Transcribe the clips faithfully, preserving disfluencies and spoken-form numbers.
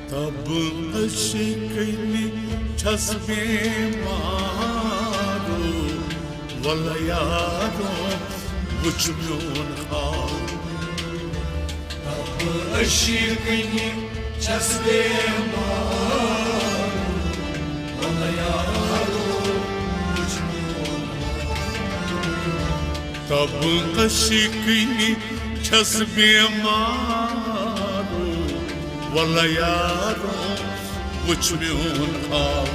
تب عشقنی چھس بیمارو، ولہ یارو، وچھ میون حال۔ تب عشقنی چھس بیمارو، ولہ یارو، وچھ میون حال۔ تب عشقنی چھس بیمارو، ولہ یارو، وچھ میون حال۔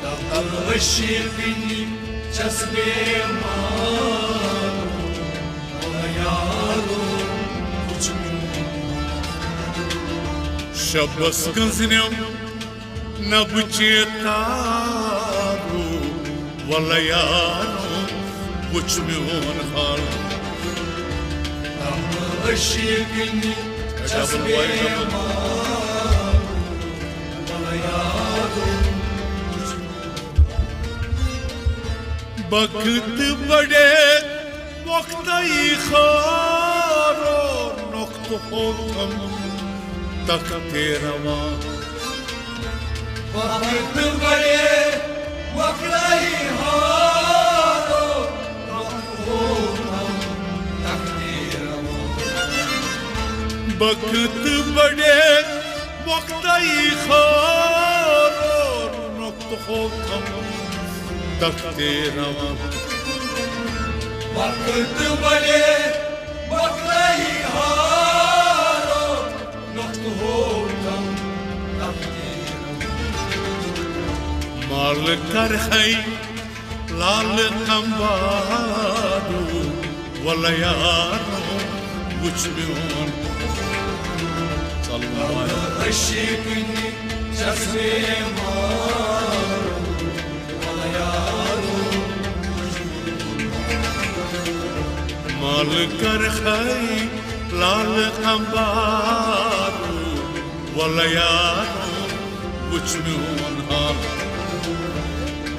دپان عشقنی چھس بیمار، ولہ یارو، وچھ میون حال۔ شبس گنزنم نہ بچے تارو، ولہ یارو، وچھ میون حال۔ عشقنی چھس بیمار، ولہ یارو، وچھ میون حال۔ وقت بڑے وقتئی خارو، نقطہ ہوتم تخت رواں۔ وقت بڑے وقتئی خارو، نقطہ ہوتم تخت رواں۔ وقت بڑے وقتئی خارو، نقطہ ہوتم تخت رواں۔ وقت بڑے وقتئی خارو، نقطہ ہوتم تخت رواں۔ مال کر ہے لال قمبارو، ولہ یارو، وچھ میون۔ صلوات۔ عشقنی چھس بیمار، ولہ یارو، مال کر ہے لال قمبارو، ولہ یارو، وچھ میون حال۔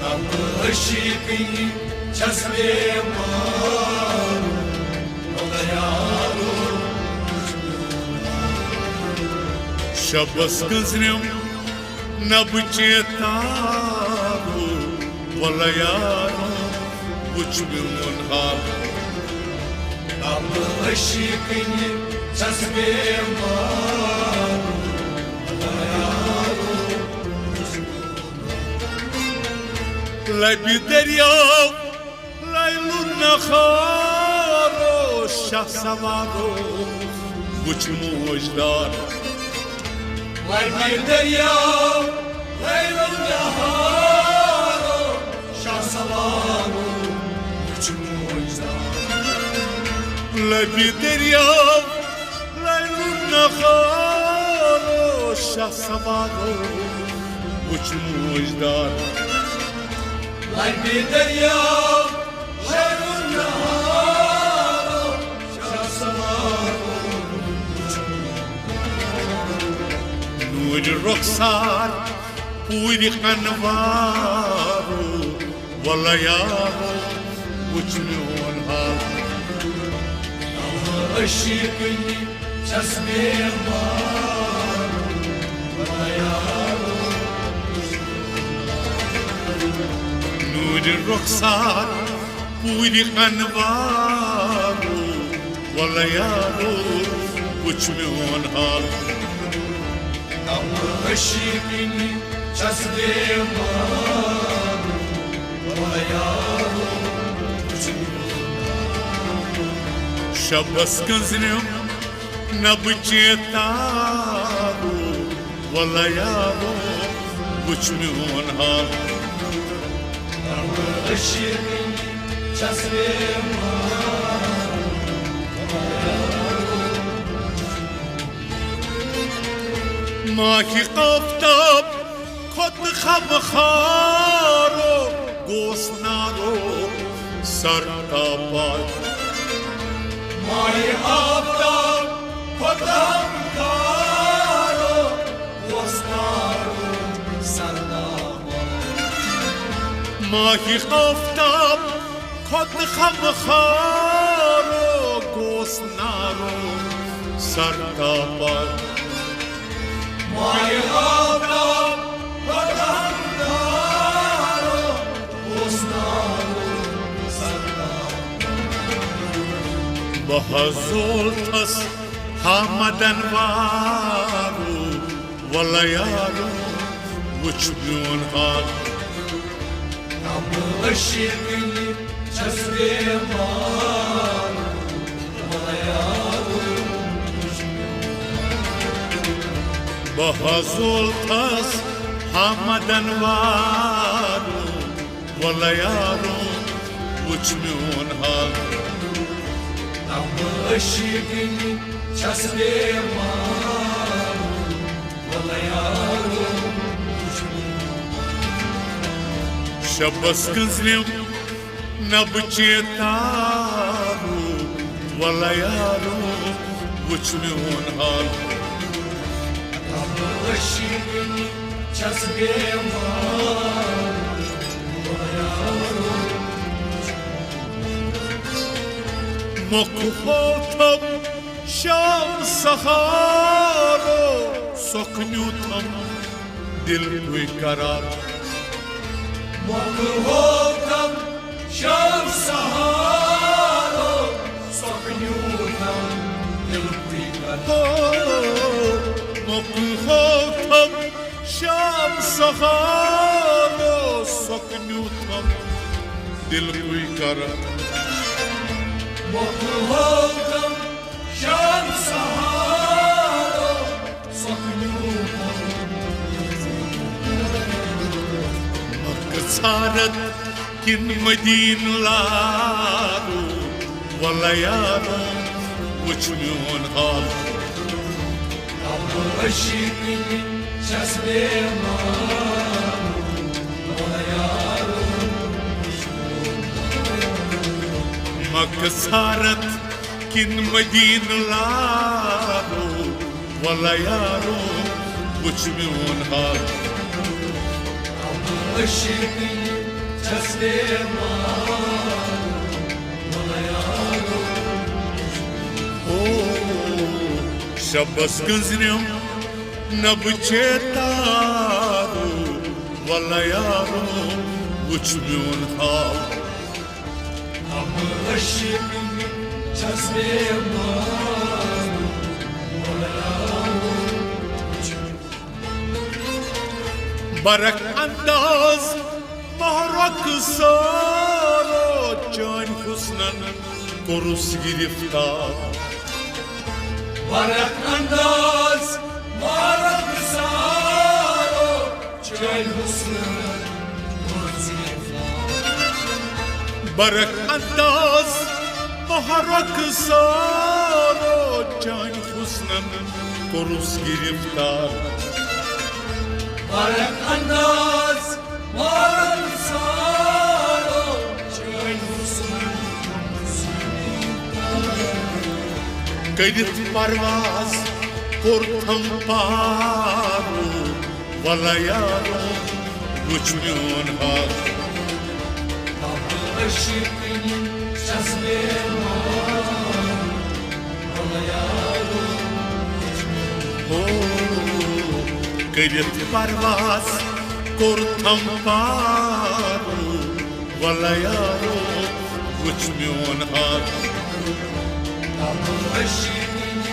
اب عشقنی چھس بیمار، ولہ یارو، وچھ میون حال۔ شبس گنزنم نہ بچے تارو، ولہ یارو، وچھ میون حال۔ اب عشقنی چھس بیمار، ولہ یارو، وچھ میون حال۔ لبہِ دریاو لیل و نہارو، شاہ سوارو، وچھ موج دار۔ لبہِ دریاو لیل و نہارو، شاہ سوارو، وچھ موج دار۔ لبہِ دریاو لیل و نہارو، شاہ سوارو، وچھ موج دار۔ لبہِ دریاو لیل و نہارو، شاہ سوارو، وچھ موج دار۔ نور رخسار پوٗرِ انوارو، ولہ یارو، وچھ میون حال۔ عشقنی چھس بیمار، ولہ یارو۔ نور رخسار پوٗرِ انوارو، ولہ یارو، وچھ میون حال۔ اب عشقنی چھس بیمار، ولہ یارو، وچھ میون حال۔ شبس گنزنم نہ بچے تارو، ولہ یارو، وچھ میون حال۔ اب عشقنی چھس بیمار، ماہِ آفتاب کھۄتہٕ خم خارو، گوس نارو سر تاپار۔ ماہِ آفتاب کھۄتہٕ خم خارو، گوس نارو سر تاپار۔ ماہِ آفتاب کھۄتہٕ خم خارو، گوس سرتاپا۔ مایہِ آفتاب پرندارو اوس نارو سرتاپا۔ بہٕ حظ زولتھس حامدن وارو، ولہ یارو، وٕچھ میون حال۔ تمہٕ عشقٕنۍ چھس بیمار، ولہ یارو، وٕچھ میون حال۔ بہٕ حظ زولتھس حامدن وارو، ولہ یارو، وٕچھ میون حال۔ تمہٕ عشقٕنۍ چھس بیمار، ولہ یارو، وٕچھ میون حال۔ شبس کٔنزرِم نہ بہٕ چیتارو، ولہ یارو، وٕچھ میون حال۔ تمہٕ عشقٕنۍ چھس بیمار، ولہ یارو۔ مۄکھ ہوتھم شام سہارو، سۄکھ نیوٗتھم دِل کُے قرار۔ مۄکھ ہوتھم شام سہارو، سۄکھ نیوٗتھم دِل کُے قرار۔ ہو، مۄکھ ہوتھم شام سہارو، سۄکھ نیوٗتھم دِل کُے قرار۔ مۄکھ ہوتھم شام سہارو، سۄکھ نیوٗتھم۔ مکہ ژھارت کِن مدینہ لارو، ولہ یارو، وٕچھ میون حال۔ تمہٕ عشقٕنۍ چھس بیمار، ولہ یارو۔ مکہ ژھارت کِن مدینہ لارو، ولہ یارو، وٕچھ میون حال۔ تمہٕ عشقٕنۍ چھس بیمار، ولہ یارو۔ او، شبس کٔنزرِم نہ بہٕ چیتارو، ولہ یارو، وٕچھ میون حال۔ تمہٕ عشقٕنۍ چھس بیمار، ولہ یارو۔ برق انداز ماہ رخسارو، چٲنۍ حسنن کوٚرُس گرفتار۔ برق انداز ماہ رخسارو، چٲنۍ حسنن کوٚرُس گرفتار۔ برق انداز ماہ رخسارو، چٲنۍ حسنن کوٚرُس گرفتار۔ برق انداز ماہ رخسارو، چٲنۍ حسنن کوٚرُس گرفتار۔ کٔرِتھ پرواز کوٚرتھم پارو، ولہ یارو، وٕچھ میون حال۔ تمہٕ عشقٕنۍ چھس بیمار، ولہ یارو۔ ہو، کٔرِتھ پرواز کوٚرتھم پارو، ولہ یارو، وٕچھ میون حال۔ تمہٕ عشقٕنۍ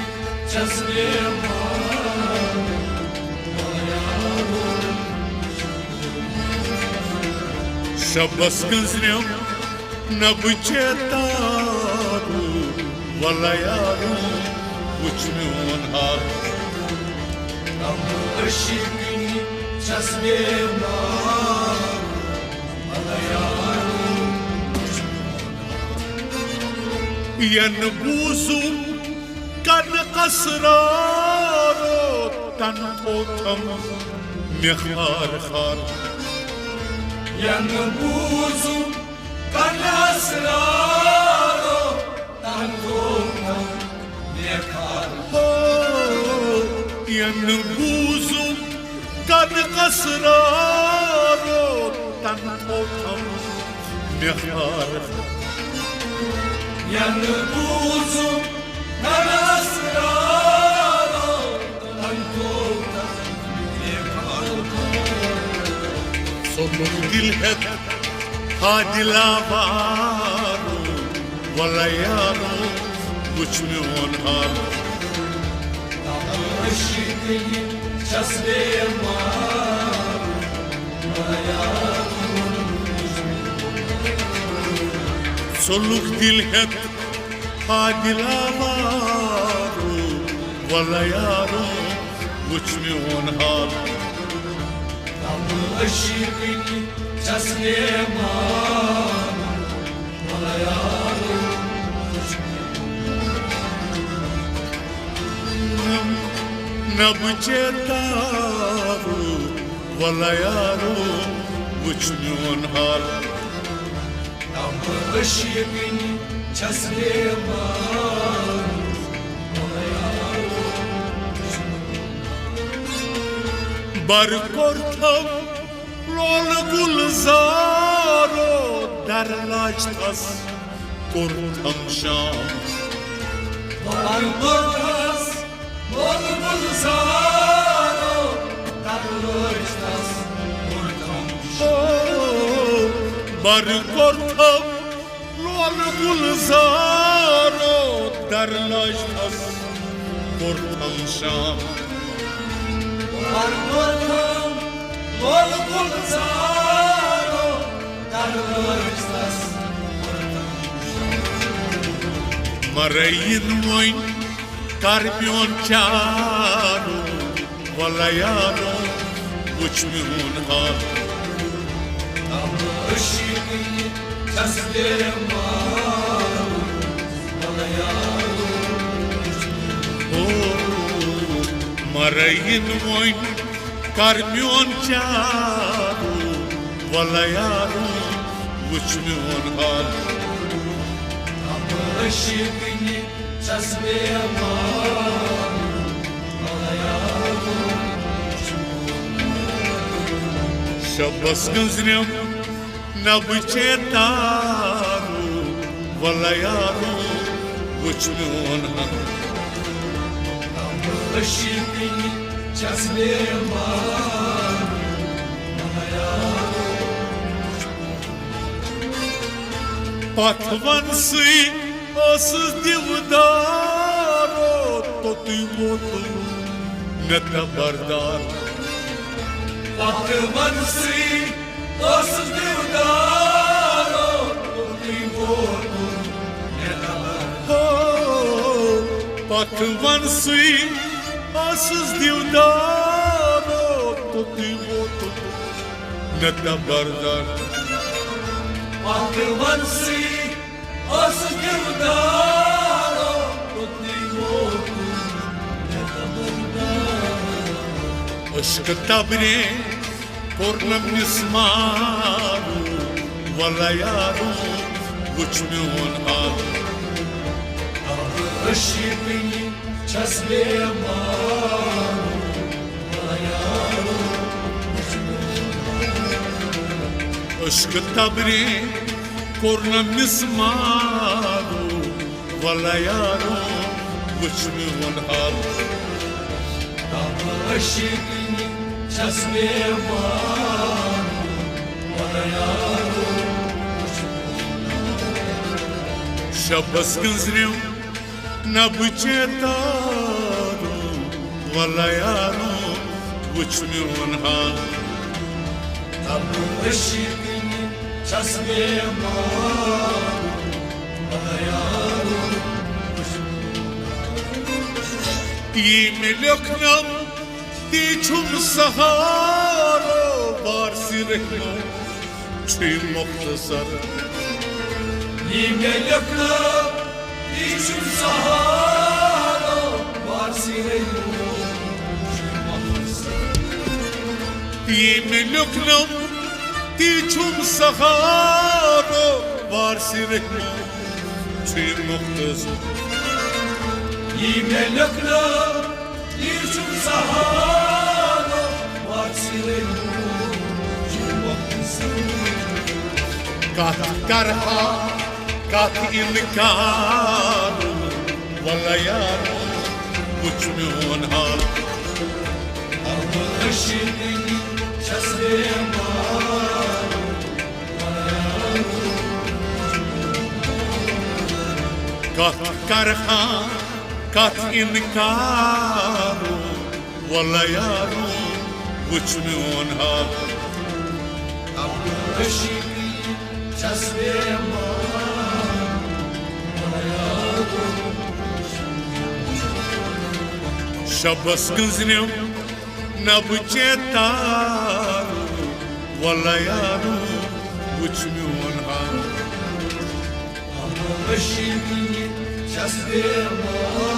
چھس بیمار، ولہ یارو۔ شبس کٔنزرِم نہ بہٕ چیتارو، ولہ یارو، وٕچھ میون حال۔ تمہٕ عشقٕنۍ چھس بیمار، ولہ یارو۔ ین بوٗزُم کن اسرارو، تن اوتھم مےٚ خار خار۔ ین بوٗزُم کن اسرارو، تن اوتھم مےٚ خار۔ ہو، ین بوٗزُم کن اسرارو، تن اوتھم مےٚ خار۔ ین بوٗزُم آ دِلاوارو، وَلہٕ یارو، وٕچھ میون حال۔ عشقٕے چھَس بیمار، وَلہٕ یارو۔ ژوٚلُکھ دِل ہٮ۪تھ، آ دِلاوارو، وَلہٕ یارو، وٕچھ میون حال۔ عشقٕے چھَس بیمار، وَلہٕ یارو۔ نہ بہٕ چیتارو، وَلہٕ یارو، وٕچھ میون حال۔ عشقٕے چھَس بیمار۔ بر کوٚرتھم لولہٕ گُلزارو، در لاجتھس کوٚرتھم شام۔ بر کوٚرتھس لولہٕ گُلزارو، در لاجتھس کوٚرتھم شام۔ بر کوٚرتھم لولہٕ گُلزارو، در لاجتھس کوٚرتھم شام۔ بر کوٚرتھم لولہٕ گُلزارو، در لاجتھس کوٚرتھم شام۔ مَرَے یِن وۄنۍ کر میون چارو، وَلہٕ یارو، وٕچھ میون حال۔ عشقٕے چھَس بیمار، وَلہٕ یارو۔ او، مَرَے یِن وۄنۍ کر میون چارو، وَلہٕ یارو، وٕچھ میون حال۔ عشقٕے چھَس بیمار۔ شبس گٔنٛزرِم نہ بہٕ چیتارو، وَلہٕ یارو، وٕچھ میون حال۔ عشقٕے چھَس بیمار۔ پتھ ونسٕے ٲسٕس دِودارو، توٚتُے ووتُم مےٚ تبردار۔ پتھ ونسٕے ٲسٕس دِودارو، توٚتُے ووتُم مےٚ تبردار۔ ہو، پتھ ونسٕے ٲسٕس دِودارو، توٚتُے ووتُم مےٚ تبردار۔ پتھ ونسٕے ٲسٕس دِودارو، توٚتُے ووتُم مےٚ تبردار۔ عشقہٕ تبرِ کوٚر نہٕ مِسمارو، وَلہٕ یارو، وٕچھ میون حال۔ عشقٕے چھَس بیمار۔ عشقہٕ تبرِ کوٚر نہٕ مِسمارو، وَلہٕ یارو، وٕچھ میون حال۔ عشقٕے چھَس بیمار۔ شبس گٔنٛزرِم نہ بہٕ چیتارو، وَلہٕ یارو، وٕچھ میون حال۔ تب عشقٕے چھَس بیمار، وَلہٕ یارو۔ یی مےٚ لیوٚکھنم، تی چھُم سہارو، وارثِ رحمو چھُے مختصر۔ یی مےٚ لیوٚکھنم، تی چھُم سہارو، وارثِ رحمو چھُے مختصر۔ یی مےٚ لیوٚکھنم، تی چھُم سہارو، وارثِ رحمو چھُے مختصر۔ یی مےٚ لیوٚکھنم، یی چھُم سہارو، وارثِ رحمو چھُے مختصر۔ کتھ کرہا، کتھ انکار، وَلہٕ یارو، وٕچھ میون حال۔ اب عشقٕے چھَس بیمار۔ کتھ کرہا، کتھ انکارو، ولا یارو، وچھ میون حال۔ عبدالرشید چھس بیمار۔ شبس گنزنم نہ بہٕ چیتارو، ولا یارو، وچھ میون حال۔ عبدالرشید چھس بیمار۔